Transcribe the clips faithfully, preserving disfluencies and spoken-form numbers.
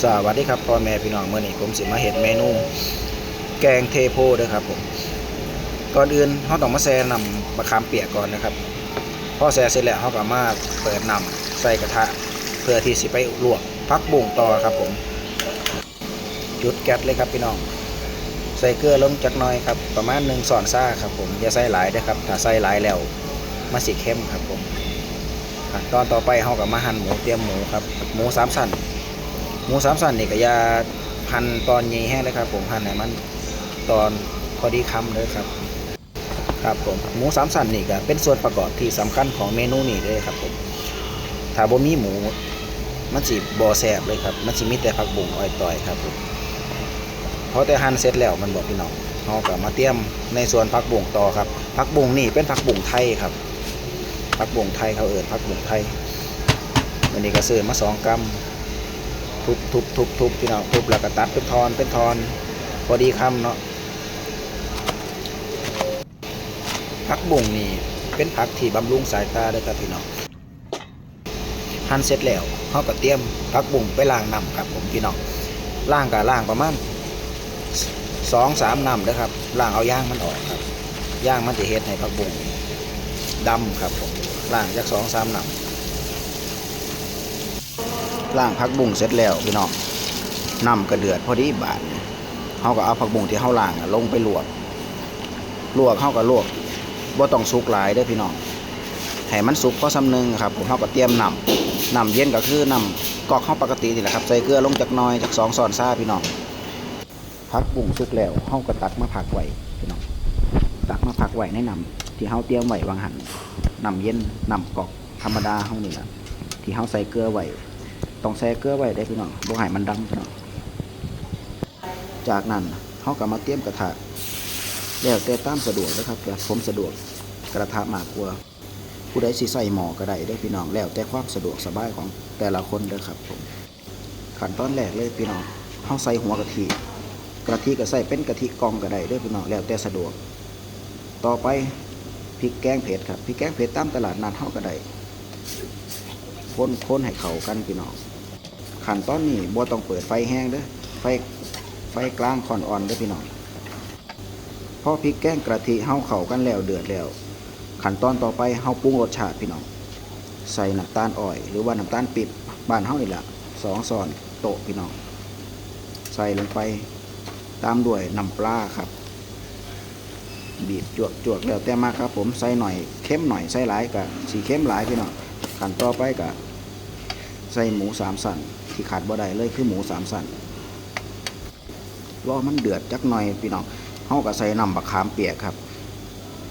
สวัสดีครับพ่อแม่พี่น้อง มื้อนี้ผมสิมาเฮ็ดเมนูแกงเทโพเด้อครับผม ก่อนอื่นเราต้องมาแช่น้ำบักขามเปียกก่อนนะครับ พอแช่เสร็จแล้วเราก็มาเปิดน้ำใส่กระทะ เพื่อที่สิไปลวกผักบุ้งต่อครับผม จุดแก๊สเลยครับพี่น้อง ใส่เกลือลงจักหน่อยครับ ประมาณหนึ่งช้อนชาครับผม อย่าใส่หลายเด้อครับ ถ้าใส่หลายแล้วมันสิเค็มครับผม ขั้นตอนต่อไปเราก็มาหั่นหมู เตรียมหมูครับ หมูสามชั้น หมูสามชั้นนี่ก็อย่าหั่นตอนใหญ่แฮงเลยครับผม หั่นให้มันตอนพอดีคำเลยครับ ครับผม หมูสามชั้นนี่ก็เป็นส่วนประกอบที่สำคัญของเมนูนี้เลยครับผม ถ้าบ่มีหมู มันสิบ่แซ่บเลยครับ มันสิมีแต่ผักบุ้งอ่อยต่อยครับผม พอแต่หั่นเสร็จแล้วแม่นบ่พี่น้อง เราก็มาเตรียมในส่วนผักบุ้งต่อครับ ผักบุ้งนี่เป็นผักบุ้งไทยครับ ผักบุ้งไทยเขาเอิ้นผักบุ้งไทย อันนี้ก็ซื้อมาสองกรัม ทุบทุบทุบทุบพี่น้อง ทุบแล้วก็ตัดเป็นท่อนเป็นท่อน พอดีคำเนาะ ผักบุ้งนี่เป็นผักที่บำรุงสายตาเด้อครับพี่น้อง หั่นเสร็จแล้วเราก็เตรียมผักบุ้งไปล้างน้ำครับผมพี่น้อง ล้างก็ล้างประมาณสองสามน้ำเด้อครับ ล้างเอายางมันออกครับ ยางมันจะเฮ็ดให้ผักบุ้งดำครับผม ล้างจักสองสามน้ำ ล้างผักบุ้งเสร็จแล้วพี่น้อง น้ำก็เดือดพอดีบาดนี้ เราก็เอาผักบุ้งที่เราล้างอะลงไปลวก ลวกเราก็ลวก บ่ต้องสุกหลายเด้อพี่น้อง ให้มันสุกพอส่ำหนึ่งครับผม เราก็เตรียมน้ำ น้ำเย็นก็คือน้ำก๊อกเราปกตินี่แหละครับ ใส่เกลือลงจักหน่อย จักสองช้อนชาพี่น้อง ผักบุ้งสุกแล้วเราก็ตักมาพักไว้พี่น้อง ตักมาพักไว้ในน้ำที่เราเตรียมไว้วางหั่น น้ำเย็น น้ำก๊อกธรรมดาเรานี่แหละ ที่เราใส่เกลือไว้ ต้องใส่เกลือไว้เด้อพี่น้อง บ่ให้มันดำพี่น้อง จากนั้นเราก็มาเตรียมกระทะ แล้วแต่ตามสะดวกนะครับ แต่ผมสะดวกกระทะมากกว่า ผู้ใดสิใส่หม้อก็ได้เด้อพี่น้อง แล้วแต่ความสะดวกสบายของแต่ละคนเด้อครับผม ขั้นตอนแรกเลยพี่น้อง เราใส่หัวกะทิ กะทิก็ใส่เป็นกะทิกล่องก็ได้เด้อพี่น้อง แล้วแต่สะดวก ต่อไปพริกแกงเผ็ดครับ พริกแกงเผ็ดตามตลาดนัดเราก็ได้ คนคนให้เข้ากันพี่น้อง ขั้นตอนนี้บ่ต้องเปิดไฟแฮงเด้อ ไฟ ไฟกลางค่อนอ่อนเด้อพี่น้อง พอพริกแกงกะทิเราเข้ากันแล้วเดือดแล้ว ขั้นตอนต่อไปเราปรุงรสชาติพี่น้อง ใส่น้ำตาลอ้อยหรือว่าน้ำตาลปิ๊บบ้านเรานี่แหละ สองช้อนโต๊ะพี่น้อง ใส่ลงไป ตามด้วยน้ำปลาครับ บีบจวกๆ แล้วแต่มักครับผม ใส่หน่อยเค็มหน่อย ใส่หลายก็สิเค็มหลายพี่น้อง ขั้นต่อไปก็ใส่หมูสามชั้น ที่ขาดบ่ได้เลยคือหมูสามชั้น รอมันเดือดจักหน่อยพี่น้อง เราก็ใส่น้ำบักขามเปียกครับ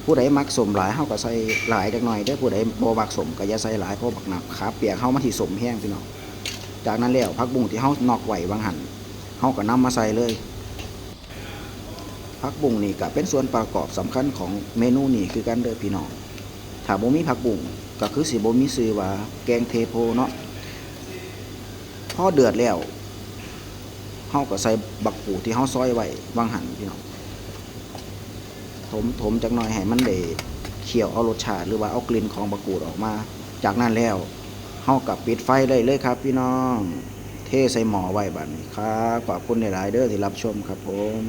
ผู้ใดมักส้มหลายเราก็ใส่หลายจักหน่อยเด้อ ผู้ใดบ่มักส้มก็อย่าใส่หลาย เพราะบักน้ำขามเปียกเรามันสิส้มแฮงพี่น้อง จากนั้นแล้วผักบุ้งที่เราน็อกไว้วางหั่น เราก็นำมาใส่เลย ผักบุ้งนี่ก็เป็นส่วนประกอบสำคัญของเมนูนี้คือกันเด้อพี่น้อง ถ้าบ่มีผักบุ้งก็คือสิบ่มีชื่อว่าแกงเทโพเนาะ พอเดือดแล้ว เราก็ใส่บักกูดที่เราซอยไว้วางหั่นพี่น้อง ถมถมจักหน่อยให้มันได้เคี่ยวเอารสชาติหรือว่าเอากลิ่นของบักกูดออกมา จากนั้นแล้วเราก็ปิดไฟได้เลยครับพี่น้อง เทใส่หม้อไว้บัดนี้ครับ ขอบคุณหลายๆ เด้อที่รับชมครับผม